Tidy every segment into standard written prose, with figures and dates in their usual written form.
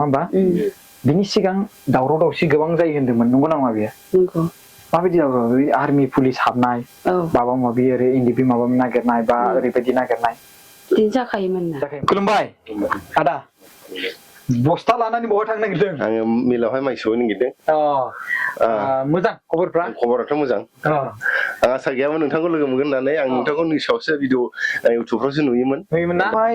होमबा बिनि सिगां दावराव दावसि गोबां जायो होन्दोंमोन नंगौ नामा बेयो नंगौ माबायदि दावराव आर्मी पुलिस हाबनाय माबा माबि ओरै इन्दिबि माबा नागिरनाय बा ओरैबायदि नागिरनाय बिदिनो जाखायोमोन ना खुलुमबाय आदा बस्था लानानै बहा थांनो नागिरदों आङो मिलावहाय माइ सौहैनो नागिरदों मोजां खबरफ्रा खबराथ' मोजां आं आसा गैयामोन नोंथांखौ लोगो मोनगोन होननानै आं नोंथांखौ निउसावसो भिडिअ इउटुबफ्रावसो नुयोमोन ना ओमफ्राय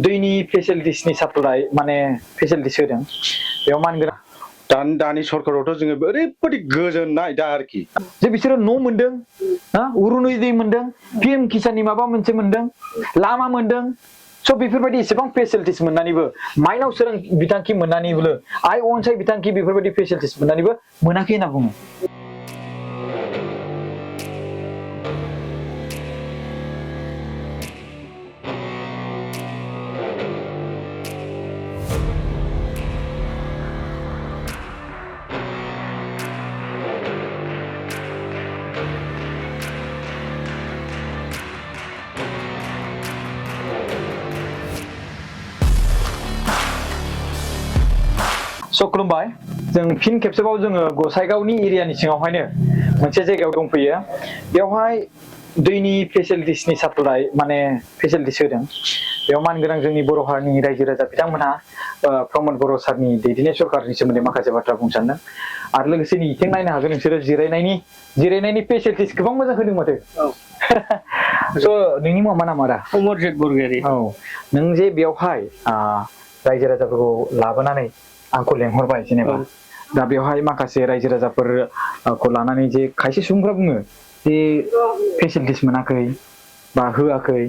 दैनि फेसिलिटिसनि साप्लाय माने फेसिलिटिस होदों बेयाव मा होनगोन दानि सरकारावथ' जोङो ओरैबायदि गोजोननाय दा आरोखि जे बिसोरो न' मोनदों उरुनै दै मोनदों PM किसाननि माबा मोनसे मोनदों लामा मोनदों स' बेफोरबायदि एसेबां फेसिलिटिस मोननानैबो माइनाव सोरां बिथांखि मोननानैबो आइ अनसाय बिथांखि बेफोरबायदि फेसिलिटिस मोननानैबो मोनाखै होनना बुङो स' खुलुमबाय जों फिन खेबसेबाव जोङो गसाइगावनि एरियानि सिङावहायनो मोनसे जायगायाव दंफैयो बेवहाय दैनि फेसिलिटिसनि साप्लाय माने फेसिलिटिस होदों बेयाव मान गोनां जोंनि बर' हारिनि रायजो राजा बिथांमोनहा प्रमद बर' सारनि दैदेननाय सरकारनि सोमोन्दै माखासे बाथ्रा बुंनो सानदों आरो लोगोसे इथिं नायनो हागोन नोंसोरो जिरायनायनि फेसिलिटिस गोबां मोजां होदों माथो स' नोंनि मुङा मा नाम आदा अमरजित बरगयारी नों जे बेवहाय रायजो राजाफोरखौ लाबोनानै आंखौ लेंहरबाय जेनेबा दा बेवहाय माखासे रायजो राजाफोरखौ लानानै जे खायसे सुबुंफ्रा बुङो जे फेसिलिटिस मोनाखै बा होआखै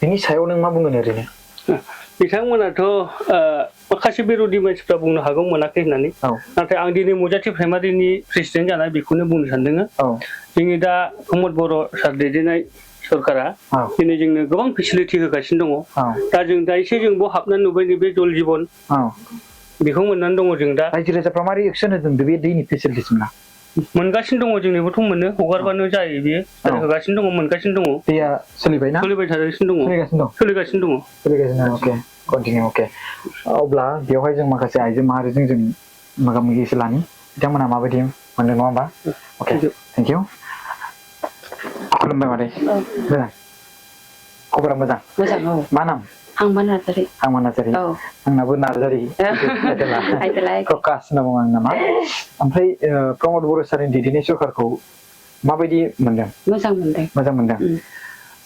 बिनि सायाव नों मा बुंगोन ओरैनो बिथांमोनाथ' माखासे बिरोधि मानसिफ्रा बुंनो हागौ मोनाखै होननानै नाथाय आं दिनै मजाथि प्राइमारिनि प्रेसिडेन्ट जानाय बेखौनो बुंनो सानदों जोंनि दा प्रमद बर' सार दैदेननाय सरकारा दिनै जोंनो गोबां फेसिलिटि होगासिनो दङ दा जों दा एसे जों बेयाव हाबनानै नुबाय बे जल जीवन बेखौ मोननानै दङ जों दा रायजो राजाफ्रा मारै एक्सन होदों बे दैनि फेसिलिटिस मोना मोनगासिनो दङ जोंनिबोथ' मोनो हगारबानो जायो बेयो होगासिनो दङ मोनगासिनो दङ दैया सोलिबायना सोलिबाय थागासिनो दङ सोलिगासिनो दङ अके कन्टिनिउ अके अब्ला बेवहाय जों माखासे आइजो माहारिजों जों मोगा मोगि एसे लानि बिथांमोना माबायदि मोनदों नङा होमबा अके थेंक इउ खुलुमबाय मादै मोजां खबरा मोजां मा नाम आंबा नार्जारी आंनाबो नार्जारी प्रकाश होनना बुङो आं नामा ओमफ्राय प्रमद बर' सारनि दैदेननाय सरकारखौ माबायदि मोनदों मोजां मोनदों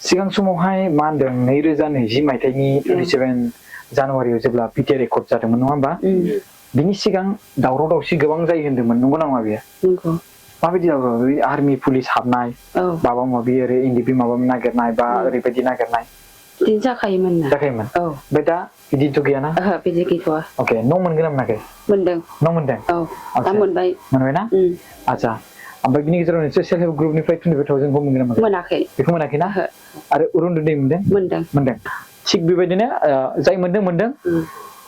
सिगां समावहाय मा होनदों 2020 मायथाइनि 27 जानुवारियाव जेब्ला पिटिआर रेकर्ड जादोंमोन नङा होमबा बिनि सिगां दावराव दावसि गोबां जायो होन्दोंमोन नंगौ नामा बेयो माबायदि दावराव आर्मी पुलिस हाबनाय माबा माबि ओरै इन्दिबि माबा नागिरनाय बा ओरैबायदि नागिरनाय बिदिनो जाखायोमोन ओमफ्राय दा बिदिथ' गैयाना बिदि गैथ'आ अके न' मोनगोन ना मोनाखै मोनदों दा मोनबायना आच्छा ओमफ्राय बिनि गेजेराव नोंसोर सेल्फ हेल्प ग्रुपनिफ्राय 25,000 मोनगोन ना मोनाखै बेखौ मोनाखै ना आरो अरुनदय मोनदों थिग बेबायदिनो जाय मोनदों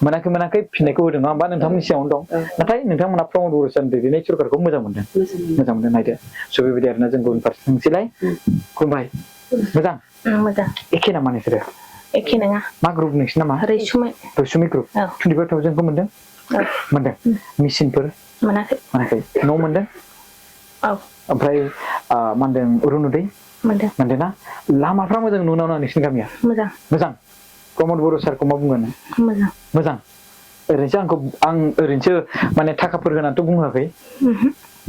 मोनाखै फिननायखौ होदों नङा होमबा नोंथांमोननि सिगाङावनो दं नाथाय नोंथांमोना प्रमद बर' सारनि दैदेननाय सरकारखौ मोजां मोनदों नायदो स' बेबायदि आरोना जों गुबुन फारसे थांसैलाय खुलुमबाय मोजां एखे नामा नोंसोरो एखे नङा मा ग्रुप नोंसिना मा रैसुमै ग्रुप 25,000 मोनदों मेसिनफोर मोनाखै न' मोनदों ओमफ्राय मा होनदों अरुनदय मोनदों ना लामाफ्रा मोजां नुना नोंसिनि गामिया मोजां प्रमद बर' सारखौ मा बुंगोन मोजां ओरैनोसो आं ओरैनोसो माने थाखाफोर होनानैथ'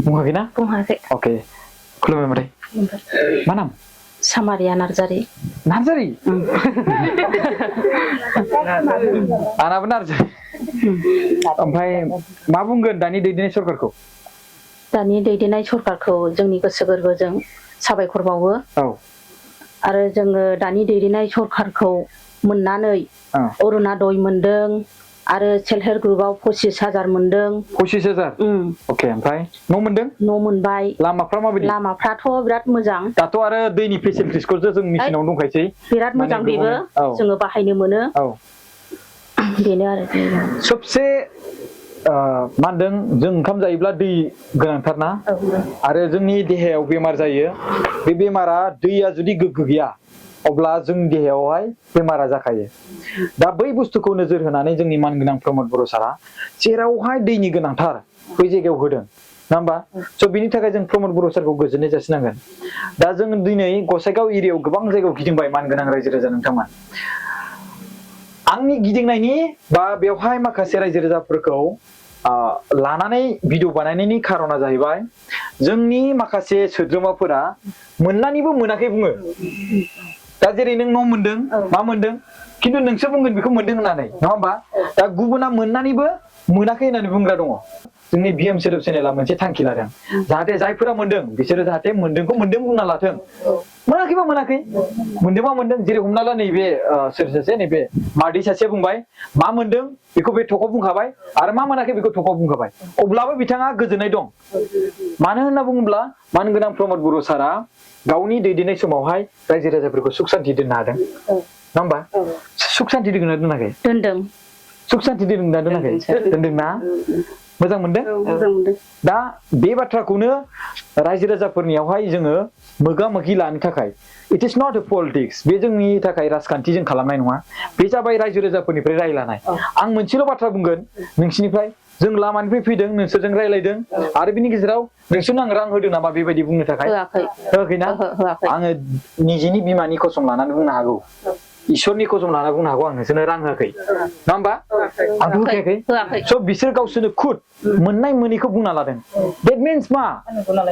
बुङाखै ना अके खुलुमबाय मादै मा नाम सामारिया नार्जारी आंनाबो नार्जारी ओमफ्राय मा बुंगोन दानि दैदेननाय सरकारखौ जोंनि गोसो गोरबोजों साबायखर बावो आरो जोङो दानि दैदेननाय सरकारखौ मोननानै अरुनदय मोनदों आरो सेल्फ हेल्प ग्रुपआव 25,000 मोनदों 25,000 अके ओमफ्राय न' मोनबाय लामाफ्रा माबायदि लामाफ्राथ' बिराद मोजां दाथ' आरो दैनि फेसिलिटिसखौ जों मेसिनाव दंखायसै बिराद मोजां बेबो जोङो बाहायनो मोनो बेनो आरो सबसे मा होनदों जों ओंखाम जायोब्ला दै गोनांथार ना आरो जोंनि देहायाव बेमार जायो बे बेमारा दैया जुदि गोग्गो गैया अब्ला जोंनि देहायावहाय बेमारा जाखायो दा बै बुस्थुखौ नोजोर होनानै जोंनि मानगोनां प्रमद बर' सारा जेरावहाय दैनि गोनांथार बै जायगायाव होदों नङा होमबा स' बिनि थाखाय जों प्रमद बर' सारखौ गोजोननाय जासिनांगोन दा जों दिनै गसाइगाव एरियायाव गोबां जायगायाव गिदिंबाय मानगोनां रायजो राजा नोंथांमोन आंनि गिदिंनायनि बा बेवहाय माखासे रायजो राजाफोरखौ लानानै भिडिअ बानायनायनि खारना जाहैबाय जोंनि माखासे सोद्रोमाफोरा मोननानैबो मोनाखै बुङो दा जेरै नों न' मोनदों मा मोनदों खिन्थु नोंसो बुंगोन बेखौ मोनदों होननानै नङा होमबा दा गुबुना मोननानैबो मोनाखै होननानै बुंग्रा दङ जोंनि बिएम सोदोब चेनेला मोनसे थांखि लादों जाहाथे जायफोरा मोनदों बिसोरो जाहाथे मोनदोंखौ मोनदों बुंना लाथों मोनाखैबा मोनाखै मोनदोंबा मोनदों जेरै हमना ला नैबे सोर सासे नैबे मादै सासेया बुंबाय मा मोनदों बेखौ बे थकआव बुंखाबाय आरो मा मोनाखै बेखौ थकआव बुंखाबाय अब्लाबो बिथाङा गोजोननाय दं मानो होनना बुङोब्ला मानगोनां प्रमद बर' सारा गावनि दैदेननाय समावहाय रायजो राजाफोरखौ सुख सान्ति दोननो हादों नङा होमबा सुख सान्ति दोनना दोनाखै दोनदों सुख सान्ति दोनना दोनाखै दोनदोंना मोजां मोनदों दा बे बाथ्राखौनो रायजो राजाफोरनियावहाय जोङो मोगा मोगि लानो थाखाय it is not A politics बे जोंनि थाखाय राजखान्थि जों खालामनाय नङा बे जाबाय रायजो राजाफोरनिफ्राय रायलायनाय आं मोनसेल' बाथ्रा बुंगोन नोंसिनिफ्राय जों लामानिफ्राय फैदों नोंसोरजों रायलायदों आरो बिनि गेजेराव नोंसोरनो आं रां होदों नामा बेबायदि बुंनो थाखाय होआखैना आङो निजेनि बिमानि कसम लानानै बुंनो हागौ इसोरनि कसम लानानै बुंनो हागौ आं नोंसोरनो रां होआखै नङा होमबा आंथ' होखायाखै स' बिसोर गावसोरनो खुद मोननाय मोनैखौ बुंना लादों देट मिन्स मा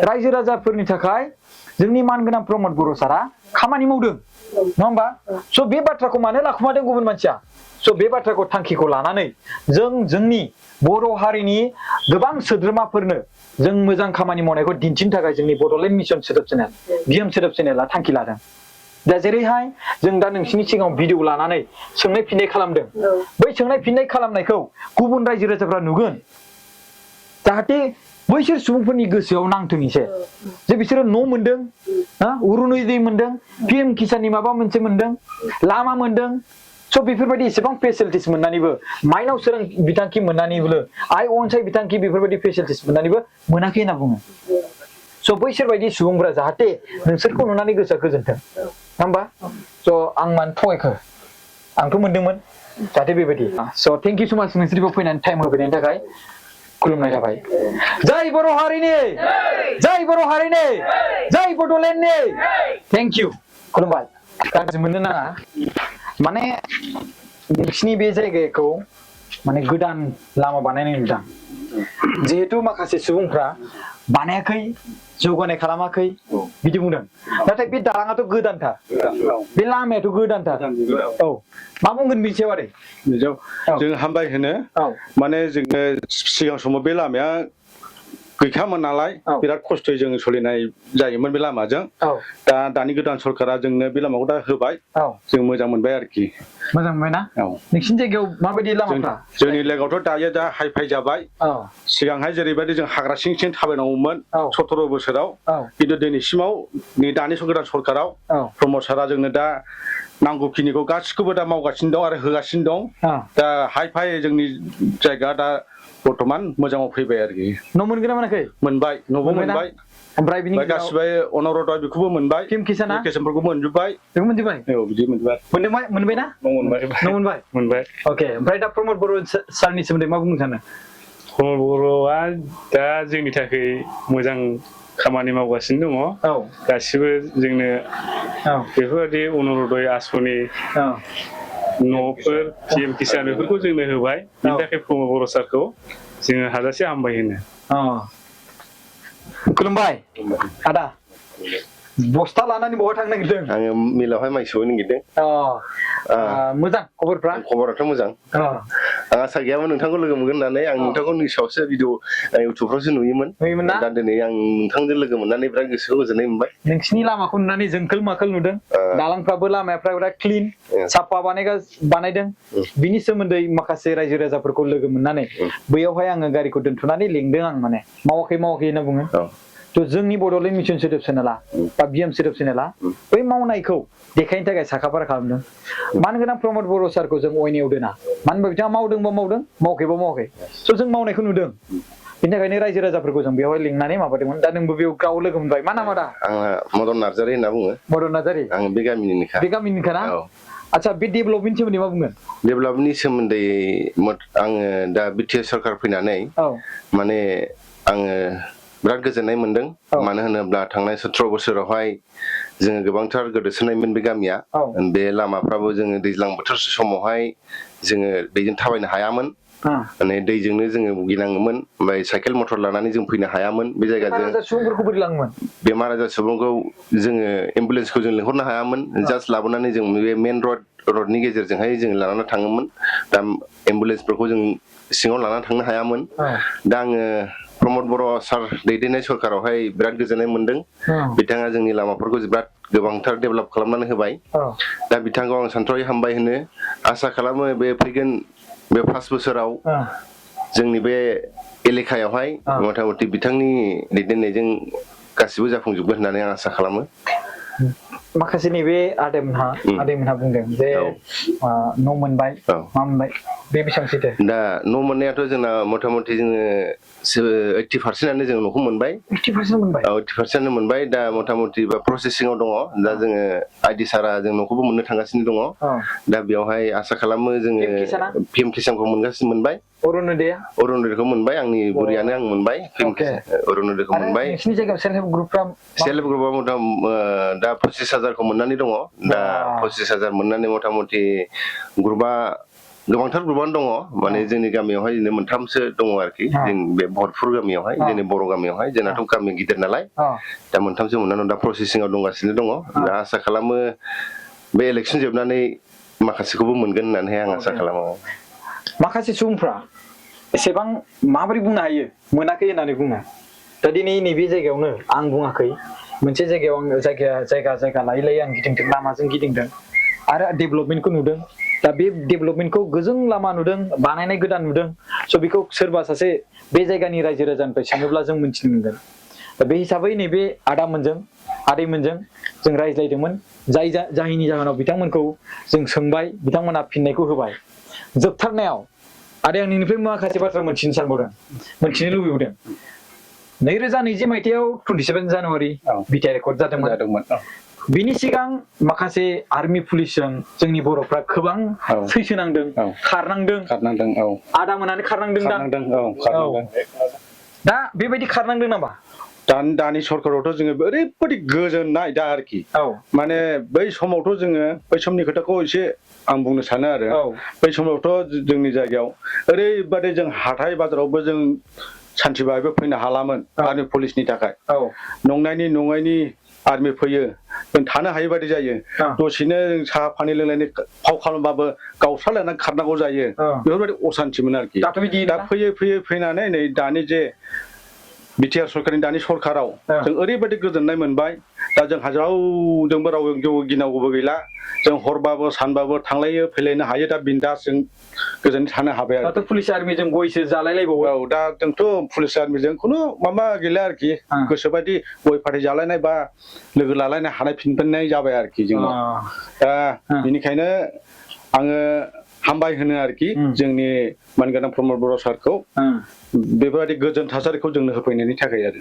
रायजो राजाफोरनि थाखाय जोंनि मानगोनां प्रमद बर' सारा खामानि मावदों नङा होमबा स' बे बाथ्राखौ मानो लाखुमादों गुबुन मानसिया स' बे बाथ्राखौ थांखिखौ लानानै जोंनि बर' हारिनि गोबां सोद्रोमाफोरनो जों मोजां खामानि मावनायखौ दिन्थिनो थाखाय जोंनि बड'लेण्ड मिसन सोदोब चेनेल बिएम सोदोब चेनेला थांखि लादों दा जेरैहाय जों दा नोंसिनि सिगाङाव भिडिअ लानानै सोंनाय फिननाय खालामदों बै सोंनाय फिननाय खालामनायखौ गुबुन रायजो राजाफ्रा नुगोन जाहाथे बैसोर सुबुंफोरनि गोसोआव नांथों एसे जे बिसोरो न' मोनदों उरुनोदै मोनदों पिएम किसाननि माबा मोनसे मोनदों लामा मोनदों स' बेफोरबायदि एसेबां फेसिलिटिस मोननानैबो माइनाव सोरां बिथांखि मोननानैबो आइ अनसाय बिथांखि बेफोरबायदि फेसिलिटिस मोननानैबो मोनाखै होनना बुङो स' बैसोर बायदि सुबुंफोरा जाहाथे नोंसोरखौ नुनानै गोसोआ गोजोनथों नङा होमबा स' आं मानो थगायखो आंथ' मोनदोंमोन जाहाथे बेबायदि स' थेंक इउ स' माच नोंसोरखौ फैनानै टाइम होफैनायनि थाखाय खुलुमनाय थाबाय जय बर' हारिनि जय बर' हारिनि जय बड'लेण्डनि थेंक इउ खुलुमबाय गाज्रि मोननो नाङा माने नोंसिनि बे जायगाखौ माने गोदान लामा बानायनाय नुदों जिहेतु माखासे सुबुंफ्रा बानायाखै जौगानाय खालामाखै बिदि बुंदों नाथाय बे दालाङाथ' गोदानथार बे लामायाथ' गोदानथार औ मा बुंगोन बिनि सायाव आरो जों हामबाय होनो माने जोङो सिगां समाव बे लामाया गैखामोन नालाय बिराद खस्थ'यै जों सोलिनाय जायोमोन बे लामाजों दा दानि गोदान सरकारा जोंनो बे लामाखौ दा होबाय जों मोजां मोनबाय आरोखि मोजां मोनबायना नोंसिनि जायगायाव माबायदि लामाफ्रा जोंनि जायगायावथ' दायो दा हाइफाइ जाबाय सिगांहाय जेरैबायदि जों हाग्रा सिं सिं थाबायनांगौमोन 17 बोसोराव खिन्थु दिनैसिमाव दानि गोदान सरकाराव प्रमद सारा जोंनो दा नांगौखिनिखौ गासिखौबो दा मावगासिनो दं आरो होगासिनो दं दा हाइफाइ जोंनि जायगा दा बर्थमान मोजाङाव फैबाय आरोखि न' मोनगोन ना मोनाखै मोनबाय न'बो मोनबाय ओमफ्राय बिनि गासिबो अनरदय बेखौबो मोनबाय पिएम किसाना केसनफोरखौ मोनजोब्बाय बेखौ मोनजोब्बाय औ बिदि मोनबाय मोनबायना मोनबाय अके ओमफ्राय दा प्रमद बर' सारनि सोमोन्दै मा बुंनो सानो प्रमद बर'आ दा जोंनि थाखाय मोजां खामानि मावगासिनो दङ गासिबो जोंनो बेफोरबायदि अनरदय आसनि न'फोर पिएम किसान बेफोरखौ जोंनो होबाय बिनि थाखाय प्रमद बर' सारखौ जोङो हाजासे हामबाय होनो खुलुमबाय आदा बस्था लानानै बहा थांनो नागिरदों आङो मिलावहाय माइ सौहैनो नागिरदों मोजां खबराथ' मोजां आं आसा गैयामोन नोंथांखौ लोगो मोनगोन होननानै आं नोंथांखौ निउसावसो भिडिअ इउटुबफ्रावसो नुयोमोन दा दिनै आं नोंथांजों लोगो मोननानै बिराद गोसोखौ गोजोननाय मोनबाय नोंसिनि लामाखौ नुनानै जोंखोल माखोल नुदों दालांफ्राबो लामाफ्रा बिराद क्लिन साफा बानायदों बिनि सोमोन्दै माखासे रायजो राजाफोरखौ लोगो मोननानै बैयावहाय आङो गारिखौ दोनथ'नानै लिंदों आं माने मावाखै होनना बुङो थ' जोंनि बड'लेण्ड मिसन सोदोब चेनेला बा बिएम सोदोब चेनेला बै मावनायखौ देखायनो थाखाय साखाफारा खालामदों मानगोनां प्रमद बर' सारखौ जों अयनायाव दोना मानो होनबा बिथाङा मावदोंबा मावदों मावाखैबा मावाखै स' जों मावनायखौ नुदों बिनि थाखायनो रायजो राजाफोरखौ जों बेवहाय लिंनानै माबादोंमोन दा नोंबो बेयाव गाव लोगो मोनबाय मा नामा दा आंहा मदन नार्जारी होनना बुङो बड' नार्जारी आं बे गामिनिनोखा बे गामिनिखा ना आच्छा बे डेभेलपमेन्टनि सोमोन्दै मा बुंगोन डेभेलपनि सोमोन्दै आङो दा बिटिआर सरकार फैनानै माने आङो बिराद गोजोननाय मोनदों मानो होनोब्ला थांनाय 17 बोसोरावहाय जोङो गोबांथार गोदोसोनायमोन बे गामिया बे लामाफ्राबो जोङो दैज्लां बोथोर समावहाय जोङो दैजों थाबायनो हायामोन माने दैजोंनो जोङो भुगिनाङोमोन ओमफ्राय साइकेल मटर लानानै जों फैनो हायामोन बे जायगाजों सुबुंफोरखौ बोरै लाङोमोन बेमार आजार सुबुंखौ जोङो एम्बुलेन्सखौ जों लिंहरनो हायामोन जास्ट लाबोनानै जों बे मेन रडनि गेजेरजोंहाय जों लानानै थाङोमोन दा एम्बुलेन्सफोरखौ जों सिङाव लानानै थांनो हायामोन दा आङो प्रमद बर' सार दैदेननाय सरकारावहाय बिराद गोजोननाय मोनदों बिथाङा जोंनि लामाफोरखौ बिराद गोबांथार डेभेलप खालामनानै होबाय दा बिथांखौ आं सानथ्र'हायै हामबाय होनो आसा खालामो बे फैगोन बे 5 बोसोराव जोंनि बे एलेकायावहाय मथा मथि बिथांनि दैदेननायजों गासिबो जाफुंजोबगोन होननानै आं आसा खालामो माखासे नैबे आदैमोनहा बुंदों जे न' मोनबाय मा मोनबाय बे बेसेबां सैथो दा न' मोननायाथ' जोंना मथा मथि जोङो 80% जों न'खौ मोनबाय 80% मोनबाय 80% मोनबाय दा मथा मथि बा प्रसेसिंआव दङ दा जोङो आइडि सारा जों न'खौबो मोननो थांगासिनो दङ दा बेवहाय आसा खालामो जोङो पिएम किसानखौ मोनबाय अरुणोदयखौ मोनबाय आंनि बुरियानो आं मोनबाय अरुणोदयखौ मोनबाय नोंसिनि जायगायाव सेल्फ हेल्प ग्रुपआ दा 25,000खौ मोननानै दङ दा 25,000 मोननानै मथा मथि ग्रुपआ गोबांथार ग्रुपआनो दङ माने जोंनि गामियावहाय बिदिनो मोनथामसो दङ आरोखि जों बे भरतपुर गामियावहाय जोंनि बर' गामियावहाय जोंनाथ' गामि गिदिर नालाय दा मोनथामसो मोननानै दा प्रसेसिंआव दंगासिनो दङ दा आसा खालामो बे इलेक्सन जोबनानै माखासेखौबो मोनगोन होननानै आं आसा खालामो माखासे सुबुंफ्रा एसेबां माबोरै बुंनो हायो मोनाखै होननानै बुङो दा दिनै नैबे जायगायावनो आं बुङाखै मोनसे जायगायाव आं जायगा लायै आं गिदिंदों लामाजों गिदिंदों आरो डेभेलपमेन्टखौ नुदों दा बे डेभेलपमेन्टखौ गोजों लामा नुदों बानायनाय गोदान नुदों स' बेखौ सोरबा सासे बे जायगानि रायजो राजानिफ्राय सोङोब्ला जों मिथिनो मोनगोन दा बे हिसाबै नैबे आदैमोनजों जों रायज्लायदोंमोन जायनि जाहोनाव बिथांमोनखौ जों सोंबाय बिथांमोना फिननायखौ होबाय जोबथारनायाव आदै आं नोंनिफ्राय माखासे बाथ्रा मोनथिनो लुबैदों 2020 मायथाइयाव 27 जानुवारि बिटिआर रेकर्ड जादोंमोन बिनि सिगां माखासे आर्मि पुलिसजों जोंनि बर'फ्रा गोबां सैसोनांदों खारनांदों आदा मोनानो खारनांदों दा बेबायदि खारनांदों नामा दानि सरकारावथ' जोङो ओरैबायदि गोजोननाय दा आरोखि माने बै समावथ' जोङो बै समनि खोथाखौ एसे आं बुंनो सानो आरो बै समावथ' जोंनि जायगायाव ओरैबायदि जों हाथाय बाजारावबो जों सान्थिबाबो फैनो हालामोन आर्मि पुलिसनि थाखाय नंनायनि नङैनि आर्मि फैयो जों थानो हायै बायदि जायो दसेनो साहा पानि लोंनायनि फाव खालामबाबो गावस्रालायनानै खारनांगौ जायो बेफोरबायदि असान्थिमोन आरोखि दा फैयै फैनानै नै दानि जे बिटिआर सरकारनि दानि सरकाराव जों ओरैबायदि गोजोननाय मोनबाय दा जोंहा रावजोंबो गिनांगौबो गैला जों हरबाबो सानबाबो थांलायो फैलायनो हायो दा बिन्दास जों गोजोनै थानो हाबाय आरो पुलिस आर्मिजों गयसो जालायलायबावो दा जोंथ' पुलिस आर्मिजों खुनु माबा गैला आरोखि गोसोबायदि गय फाथै जालायनाय बा लोगो लालायनो हानाय फिनफिननाय जाबाय आरोखि जोंनाव दा बेनिखायनो आङो हामबाय होनो आरोखि जोंनि मानगोनां प्रमद बर' सारखौ बेबायदि गोजोन थासारिखौ जोंनो होफैनायनि थाखाय आरो